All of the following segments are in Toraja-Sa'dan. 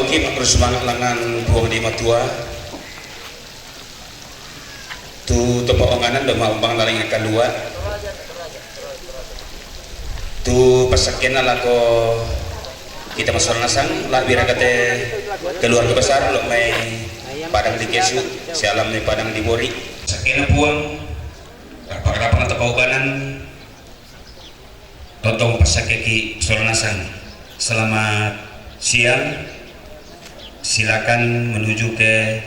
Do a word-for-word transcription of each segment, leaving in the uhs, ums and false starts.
Ki makruh semangat langan puang di matua. Tu topa onganan do maumbang laling kalua. Tu pasakena lako kita masornasang, la bira kate keluarga besar lo mai Padang di Kesu, sialam mai Padang di Bori. Sakena puang, rapak-rapak atau kaubanan, Tontong pasakeki sornasang. Selamat siang. Silakan menuju ke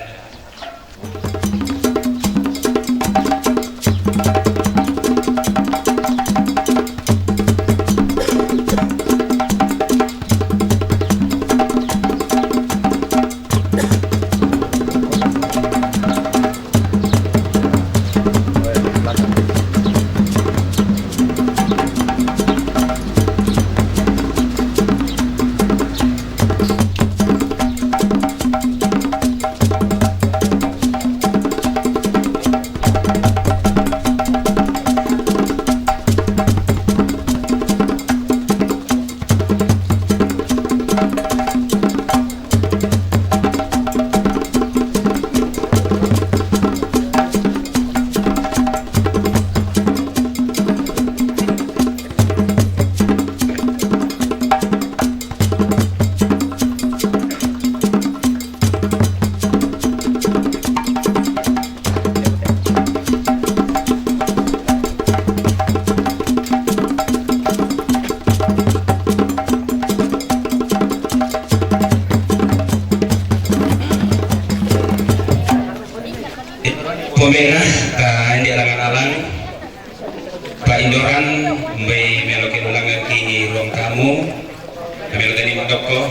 Pomena, ah, indi alang-alang, Pak Indoran, mbai melo ke ulang ki ruang tamu, melo tadi madoko.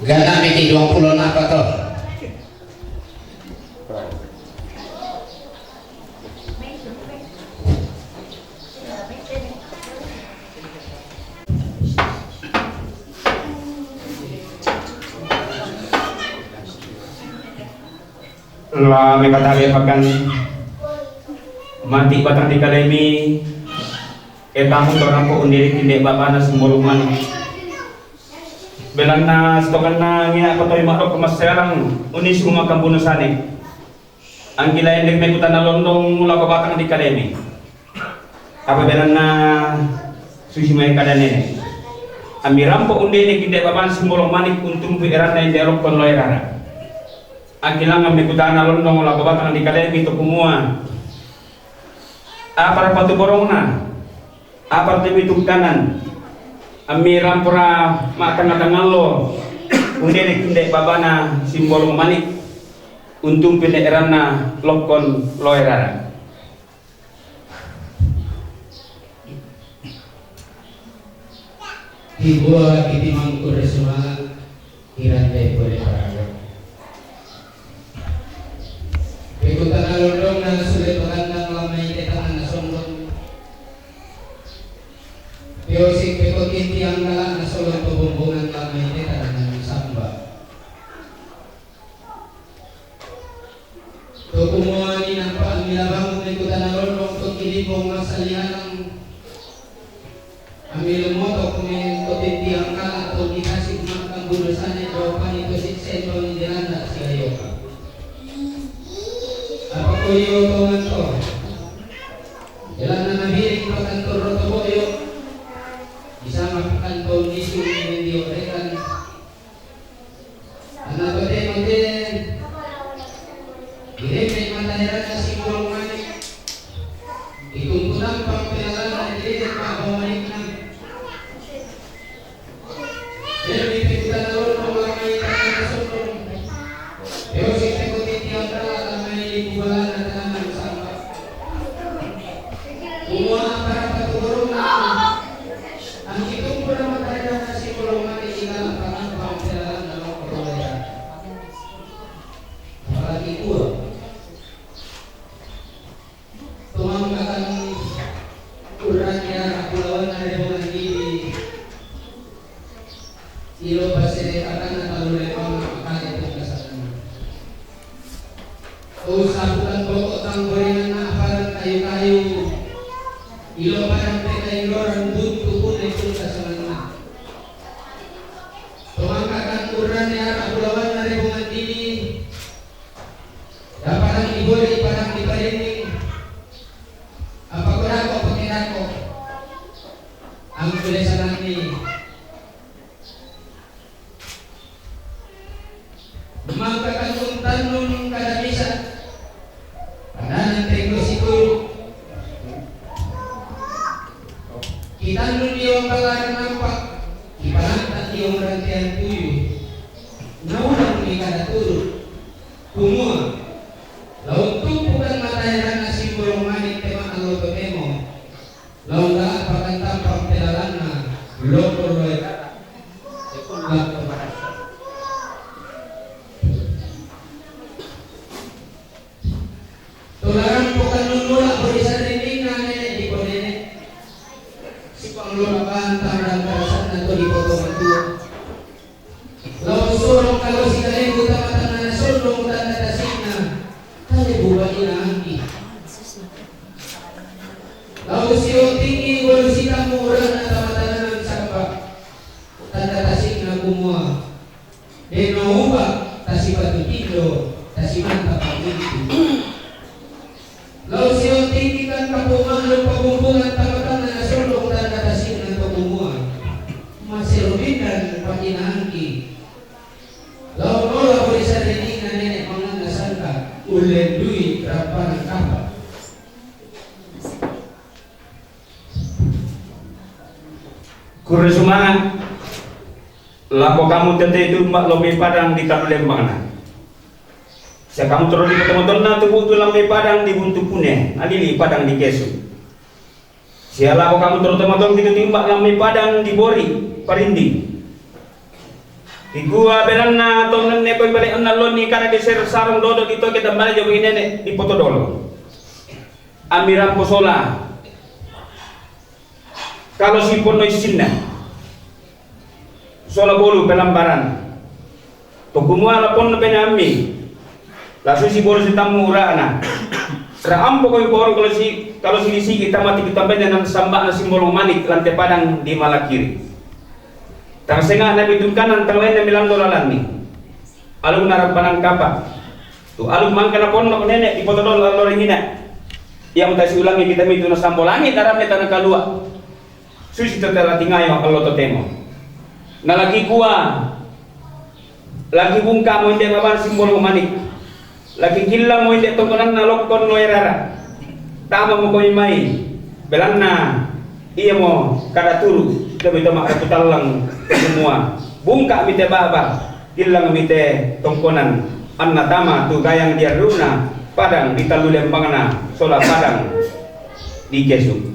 Gana miki dua puluh apa to? La mekatale pakan mati batang di kalemi, e tamu torampo undiri tinde babana simbolung mani. Belanna sitokanna ngia patoi madok maserang uni suma kambuno sane. Angkila endek mekutana londong lako batang di kalemi. Apa belanna susi mai kada nene. Ami rampo undene kinde baban simbolong manik untung pi eranna inde rokkon loe rara. Angkilanga mekutana londong lako batang di kalemi to kumua. Apa rapatu borongna? Apa temi tungkanan? Ami rampora matanga-tangallo undene kinde babana simbolong manik untung pinde eranna lokkon loe rara. Hibua iti mangkure sumala, irante pole paraga. Pekutana londongna sule pagandang lamai ketangan na sombong. Totiti angkala' na solo to bumbungan la' mai te taddangan samba. To kumua ni nampa' mila bangun mai tu tana lolong to kilimbong masalianang. Ami lumoto' mi totiti angkala' to kitasi mangkang bulusane dopani to siksen to ni dilanda si ayoka. Apa ko iyo to manto? Jalan na nabiring pakantor to boyo. Isama pakantor nisu mendio rekan. Ana to te mate. Dirempe mata herana si bolong mane. Itumpu tampang pelalana dirempe pa bawang manikna. Jadi pikutan lolong lamai tanah sotong. Eosi pekuti tiang kala lamai di kubalana tanaman sampah. Umua para patuburung. Ang itumpu na mata herana si bolong mane di kala pangampang pelalana lolong. Apalagi kuat. Tumangkakan urang ya kulawan na rebongan diri. Ilo pasedekakan na talulai pang makakaya pun kasanan. Usabukan pokok tang gorengan na aparan kayu-kayu. Ilo parang pekaindoran buntu pun pun kasanan. Tumangkakan urang ya kulawan na rebongan diri. Daparang di bori, parang di parinding. Apa ko dako, apa ko dako. Ang kulisanan ni. Mangkakan untannun kada bisa. Pananan tenggo situ. Kitannun iyo palaran nampak. Kipanantan iyo merantian tuyu. Naulang ni kada turu. Kumua, laung tumpukan mata herana si bolong mane tema alo to temo. Laung la pakan tampang pelalanna, loko loe. Laung Tolarang pokan nunula bori sarindingna nene di ponene. Sipang lona bantang dan karasanna to di poto matua. Lao sorong kalosi kalebu tama-tama na sondong tanda tasikna, kalebu ba ina angki. Lao siotingi bolu sitamu urana tama-tama na samba, tanda tasikna kumua. Deno uba tasipatu tindo, tasimanta pamintu. Lao siotingi kan kapumalu pabumbungan tama-tama na sondong tanda tasikna to kumua. Masero bindan pa ina angki. Lao nola bori sarindingna nene manganna sangka, ullendui rampanan kapa. Kurre sumanga', lako kamu tete tumba lao mai padang di talu lembangna. Sia kamu torro di totonna tu butu lao mai padang di buntu pune, nalili padang di kesu. Sia lako kamu torro tama-tama kitu timba lao mai padang di bori parinding. Dikua belanna tau nenne koi bale onna loni kada geser sarong dodo di toke tambale jo nene di poto dolo. Ammi rampo sola. Kalo si ponno issinna. Sola bolu pelambaran. To kumua la ponno pene ammi. La susi bolu sitammu urana. Ra ampo koi bolu kalo si, kalo si lisigi tama tiku tambene nan sambana simbolong manik lante padang di malakiri. Tang senga na bitungkanan tang lainna milando lalanni. Alung na rampanan kapa. Tu alung mangka na ponno nene di poto dolo allo ringina. Ia mutasi ulangi kita mitu na sambo langi na ramme tana kalua. Susi to tela tingayo allo totemo. Na laki kua, laki bungka mo inde baban simbolo manik. Laki killa mo inde tongkonanna lokkon no erara. Tama mo koi mai. Belanna iya mo kada turu, tapi toma aku tallang semua. Bungka mite baba, killang mite tongkonan. Anna tama tu gayang diaruna padang di talu lembangna sola padang di kesu.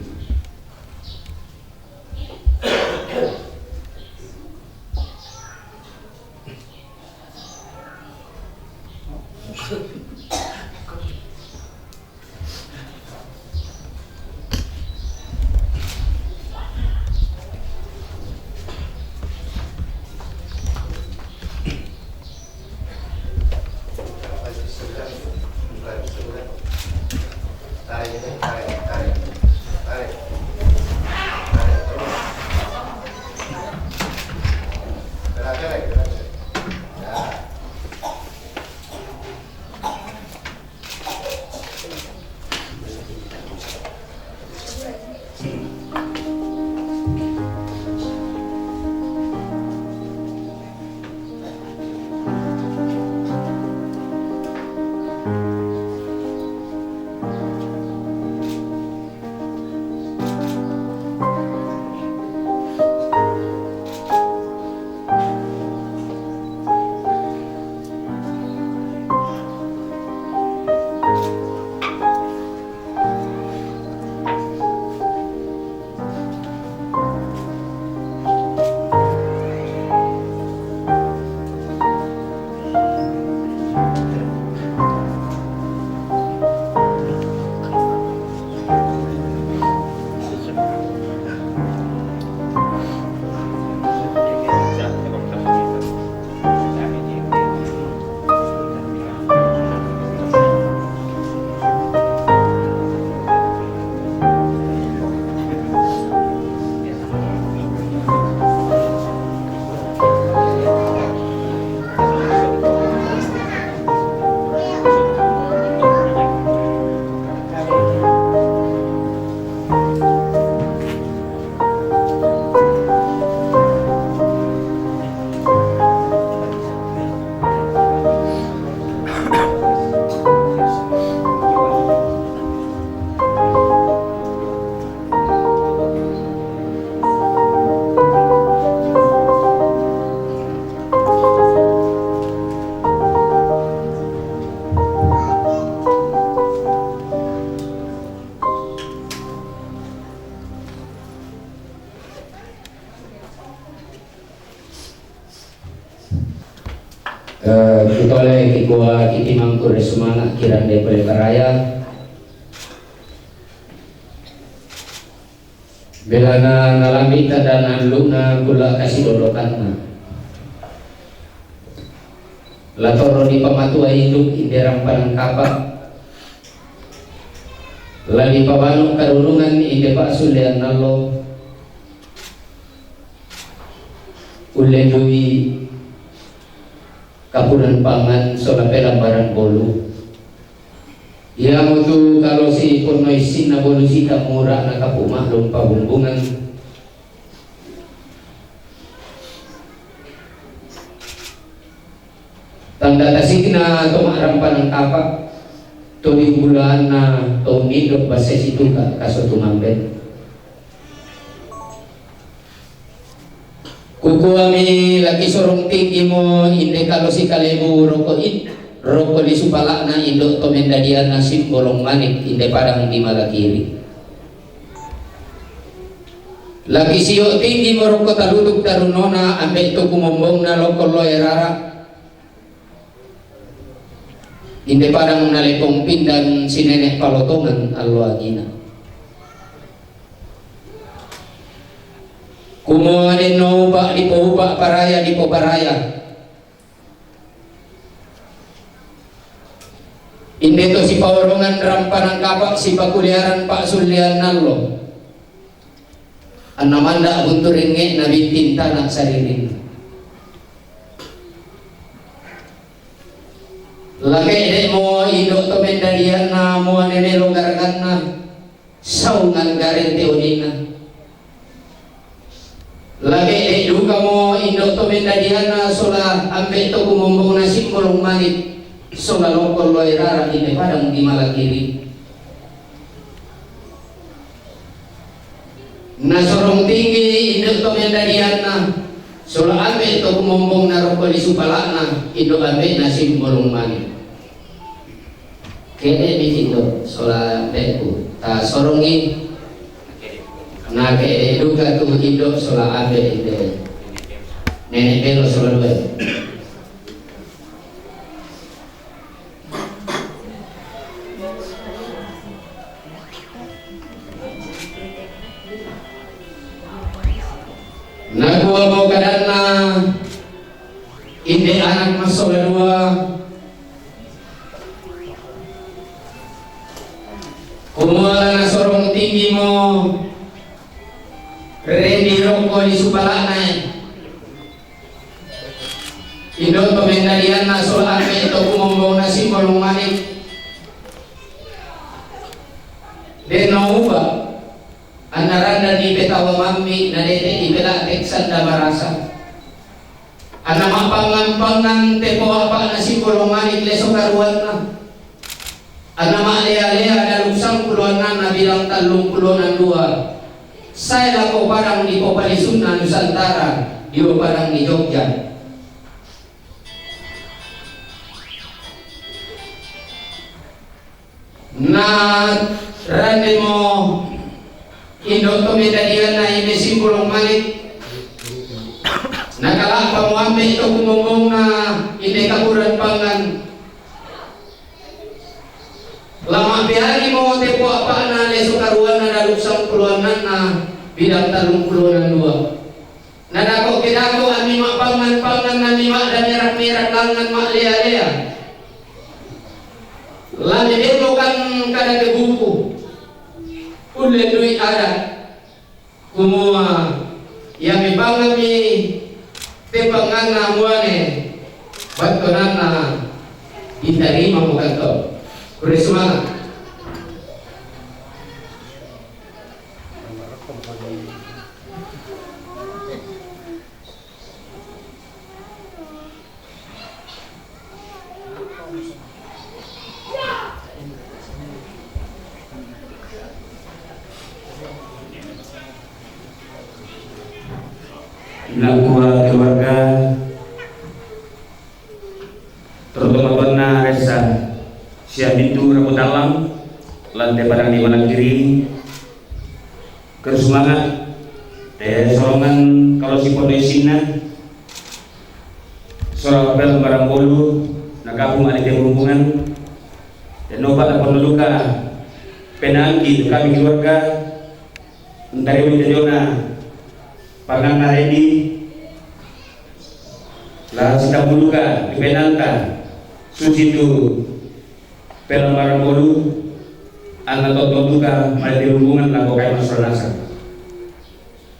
Eh, kutole kikua kitimangku re sumanga' kirande pole baraya. Belana nalami tanda nallu'na kulla' kasidodokanna. La toro dipamatua induk inde rampanan kapa'. La dipabanu karurungan inde pa'sullean allo. Ulle dui kapuran pangan sola pelambaran bolu. Iamotu kalosi ponno issinna bolu sita mura'na kapu' ma'lung pabumbungan. Tanda tasikna to ma'rampanan kapa', to diumbulaanna to unnindo' basse situka kaso tumambe. Kukuami la kisorong tinggimo inde kalosi kalebu rokko in-, rokko lisu pala'na indo' to mendadianna Simbolong Manik inde padang di Malakiri. La kisio' tinggimo rokko talutuk tarunnona ambe' to kumombongna lokko loe rara. Inde padang nalepong pindan sinene' palotongan allo angina. Kumua denno upa' dipoupa' paraya dipoparaya. Inde to sipaorongan rampanan kapa' sipakuliaran pa'sullean allo. Anna manda' buntu rengnge'na binting tana' saririnna. La ke'de'mo indo' to mendadianna muane melo garaganna, saungan garente oninna. La ke'de' dukamo indo' to mendadianna sola ambe' to kumombongna Simbolong Manik, sola lokko loe rara inde padang di Malakiri. Nasorong tinggi indo' to mendadianna, sola ambe' to kumombongna rokko lisu pala'na, indo' ambe'na Simbolong Manik. Ke'de'mi indo' sola ambe'ku, tasorongi. Na ke'de' duka tu indo' sola ambe' inde. Nene' belo sola due. Nakuamo kadanna inde anak massola dua, kumua la nasorong tinggimo rendi rokko lisu pala'na. Indo' to mendadianna sola ambe' to kumombongna Simbolong Manik. Denno upa', anna randanni petawa mammi' nadete' dipela'te' sanda marasa. Anna ma'pangngan-pangngan tepo apa'na Simbolong Manik leso karuanna. Anna ma'lea-lea dalu' sangpulo annanna bidang tallung pulo nandua. Sae lako padang dipopalisunna Nusantara, dio padang di Jogja. Na randemo indo' to mendadianna inde Simbolong Manik. Nakala'pamo ambe' to kumombongna inde kapuran pangngan. La ma'pearimo tepo apa'na leso karuanna dalu' sangpulo annanna bidang tallung pulo nandua. Nadako' kedako' ami ma'pangngan-pangngan ami ma'damerang-merang langngan ma'lea-lea. La mebellokan kada kebuku. Ulle dui ada. Kumua, iya mipangami te panganna muane, battonanna ditarimamo kanto. Kure sumanga'. Nakua keluarga, terutama banna Ressa, sia bintu Rabu Tallang, lante padang di Malakiri, Kere sumanga', te sorongan kalo sipono isinna, Sora Pelambarang Bolu, na gabung ali te bumbungan, dan nopa la ponuluka penangki kami keluarga, ntarima te jona pangan na rendi, la sita buluka di penanta, suci tu Pelambarang Bolu, anga totong duka mari te bumbungan na bokai masalah nasa.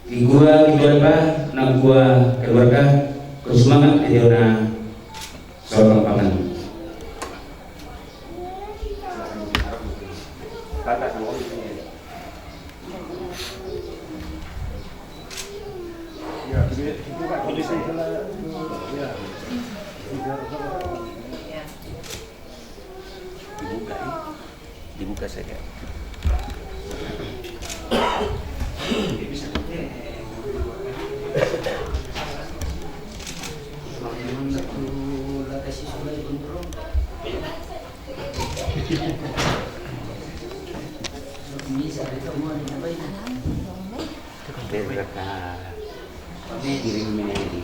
Kikua kikua pa, nang kua keluarga, ko semangat te jona sorong pangan. Dibuka, ya. Dibuka saja. Piring ini.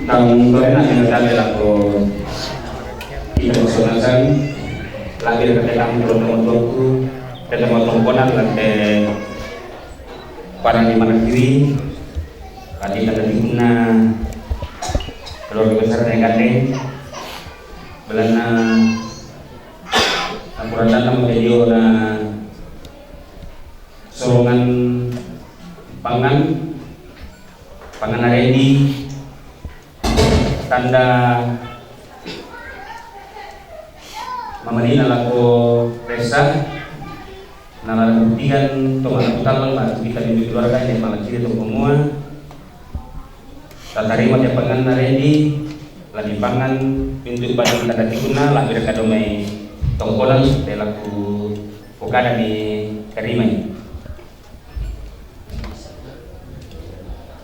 Nang barena dengan kami lako ita personasan, lagi dekat dengan teman-temanku, dan teman-teman konan, dan para di mana kiri, tadi ada di guna keluarga besar yang gandeng, belana laporan dana mau jadi orang sorongan pangan, pangan arendi, tanda mamarina lako resa, na la buktikan tong anak talang, la tu kita di keluarga, yang malah kita tong semua. Tatarima te pangan arendi, la ni pangan untuk badan tanda tikuna, la bira kado mai tongkonan, te laku pokada ni karimai.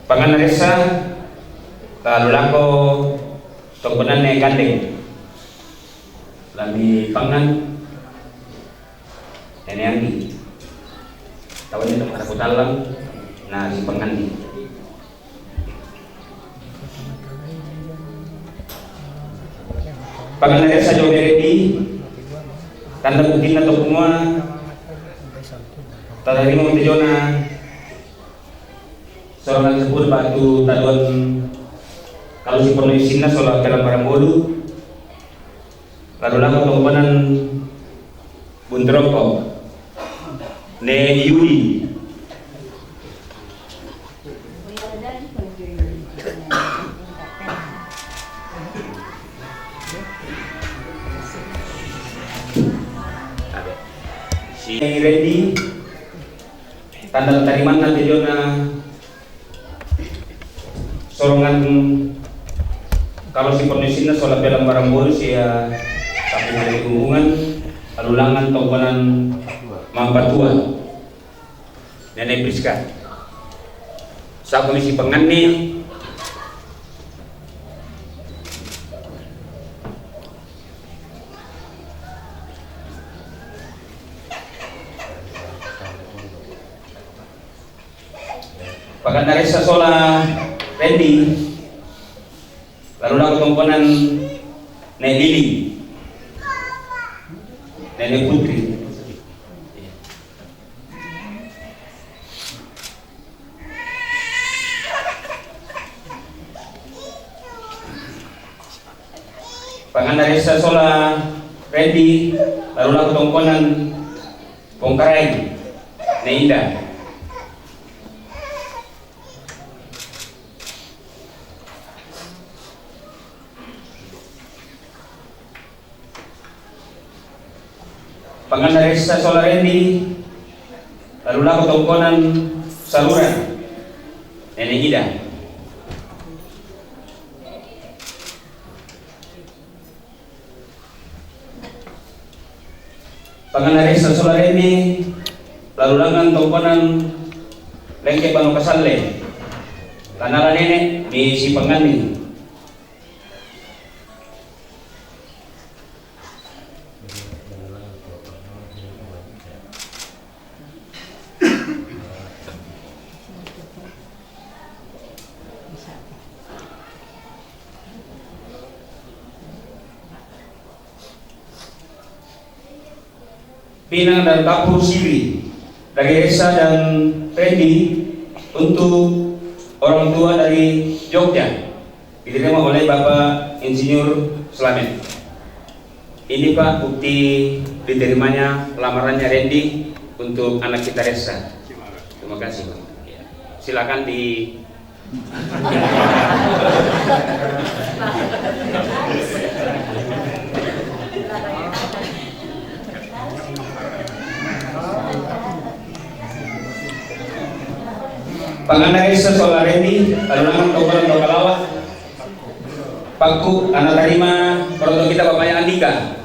Pangan resa, lalu lako tongkonan ne gandeng. La ni pangan, Nene Andi. Tau ini tong ada kutalang, na si pengandi. Pangandare sa jo beredi, tanda buktina to kumua, tanda rimo te jona, sorangan sepur batu taduan, kalau si pono isinna sola pelang barang bolu, lalu lako tongkonan Buntroko. Ne Yuli. Si Randy, tanda tarimanna te jona sorongan kalau si permisinna sola pelang barang bolu sia tapi hubungan alulangan tongkonan mampatua. Nene Priska. Sa komisi penganni. Pakandaressa sola Randy. Lalu lako tongkonan Nene Lili. Nene Putri. Panganna ressa sola Randy, lalu lako tongkonan Pongkaraeng, Ne Indah. Panganna ressa sola Randy, lalu lako tongkonan Saluran, Nene Ida. Panganna ressa sola Randy, lalu lako tongkonan Lengke Pano Kasalle, tanala nene mi sipanganni. Pinang dan Tapu Siwi dari Resa dan Randy untuk orang tua dari Jogja, diterima oleh Bapak Insinyur Slamet. Ini, Pak, bukti diterimanya lamarannya Randy untuk anak kita Resa. Terima kasih, Pak. Ya. Silakan di Panganna ressa sola Randy, lalu lako tongkonan Tokalawa. Pakku, ana tarima, kalau kita Bapaknya Andika.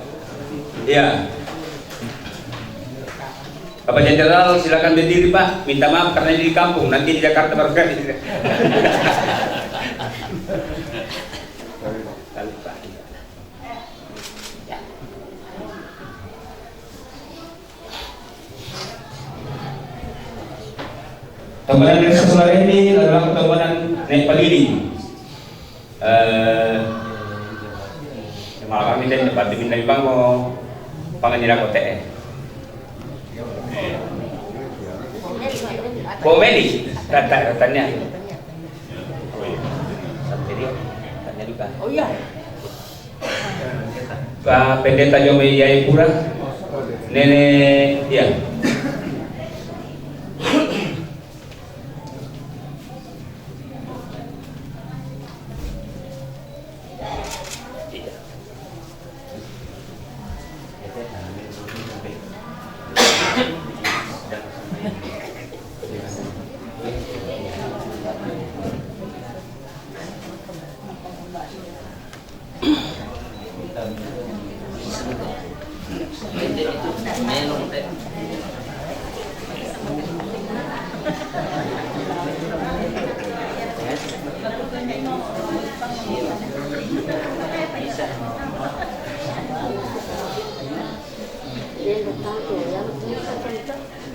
Iya. Bapak Jenderal, silakan berdiri, Pak. Minta maaf karena ini di kampung, nanti di Jakarta baru kali. Tongkonan ressa sola Randy, lalu lako tongkonan Nek Palili. Eh, maaf, kami tidak dapat diminta bang mau pangan jira kote. Komedi, rata-ratanya. Sampai dia, tanya juga. Oh iya. Pak Pendeta Jombe Jayapura, Nene, iya.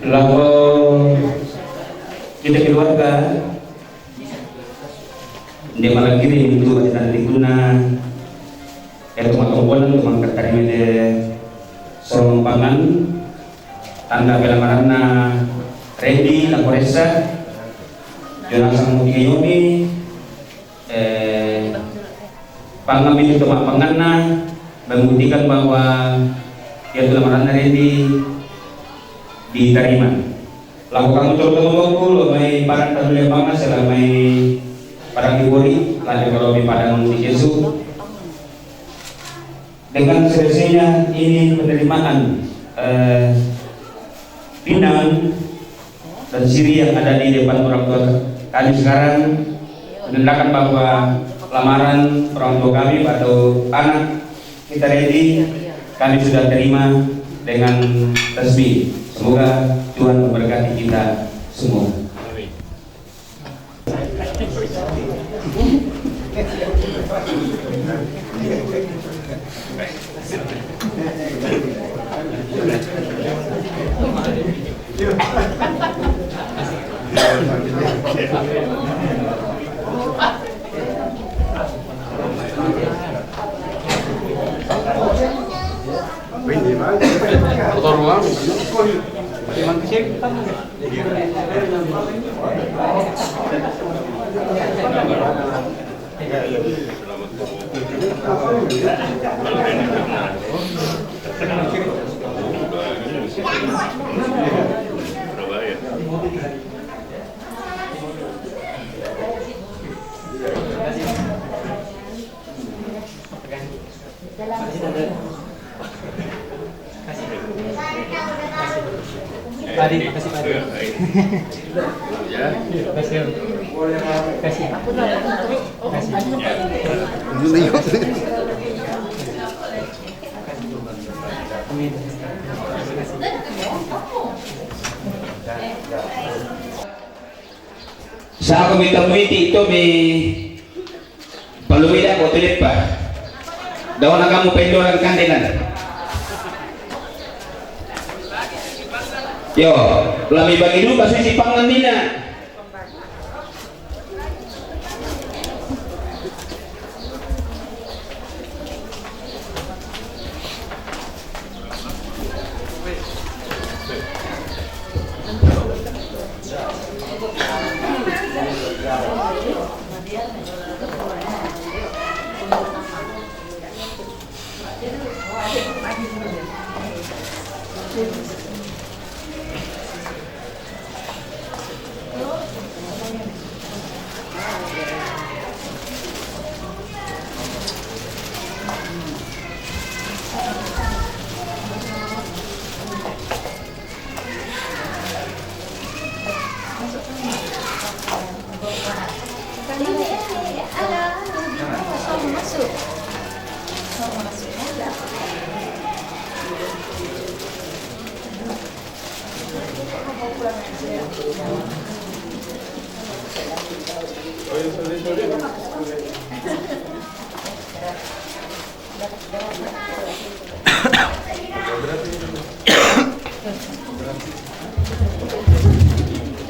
Laho kita keluarga, nde malagiri itu aja nanti guna, itu matongkonan, itu mangkat tadi mede sorong pangan, tanda pelamaranna Randy, Lakoresa, Jonasang Mutiyomi, eh, pangambil itu panganna, membuktikan bahwa itu lamaranna Randy diterima. Laho kamu terutama lo mai padang tanu lemanga selamai padang di Bori, lagi kalau di padang di Yesus. Dengan selesainya ini penerimaan, eh, pinang dan siri yang ada di depan orang tua kami sekarang, menandakan bahwa lamaran orang tua kami atau anak kita Randy, kami sudah terima dengan resmi. Semoga Tuhan memberkati kita semua. Adi, makasih, Pak Adi. Makasih. Makasih. Amin. Sa' ko mi tamuiti to mi palumida ko tuleppa. Dawa na kamu pendoran kandenan. Yo, lami bagi duka susi pangan nina.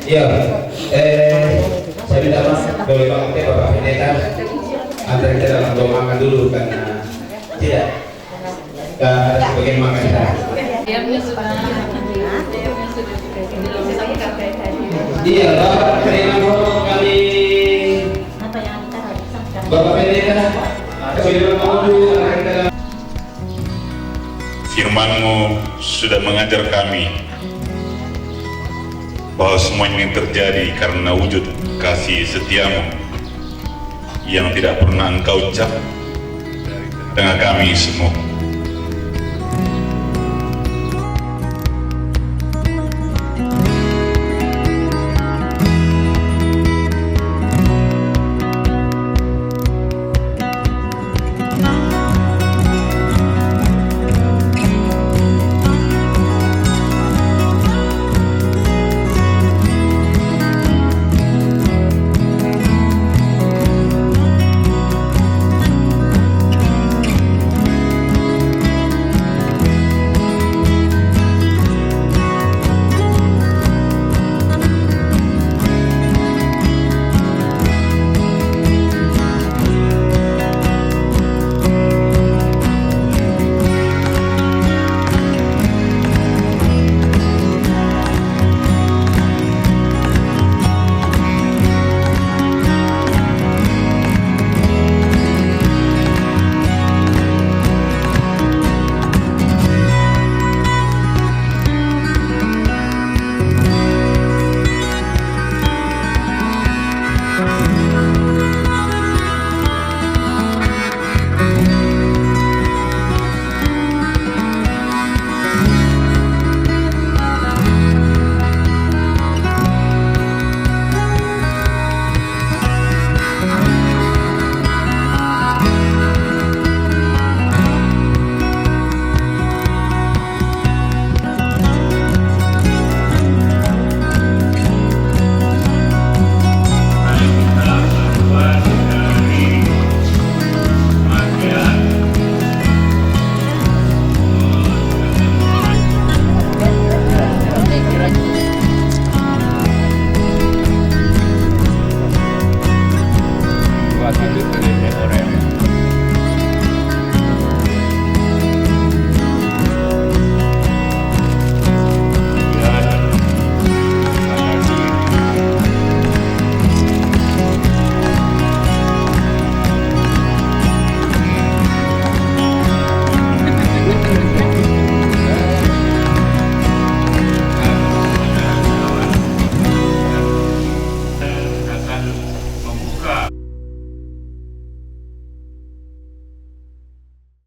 Iya, eh, saya minta maaf, boleh bangun ya, Bapak Pendeta, antar kita dalam doa makan dulu karena tidak. Kita sebagai makan kita. Iya, Bapak Pendeta, mohon kami, Bapak Pendeta, sudah mau dulu, antar kita dalam Firman-Mu sudah mengajar kami bahwa semua ini terjadi karena wujud kasih setiamu yang tidak pernah Engkau cap di tengah kami semua.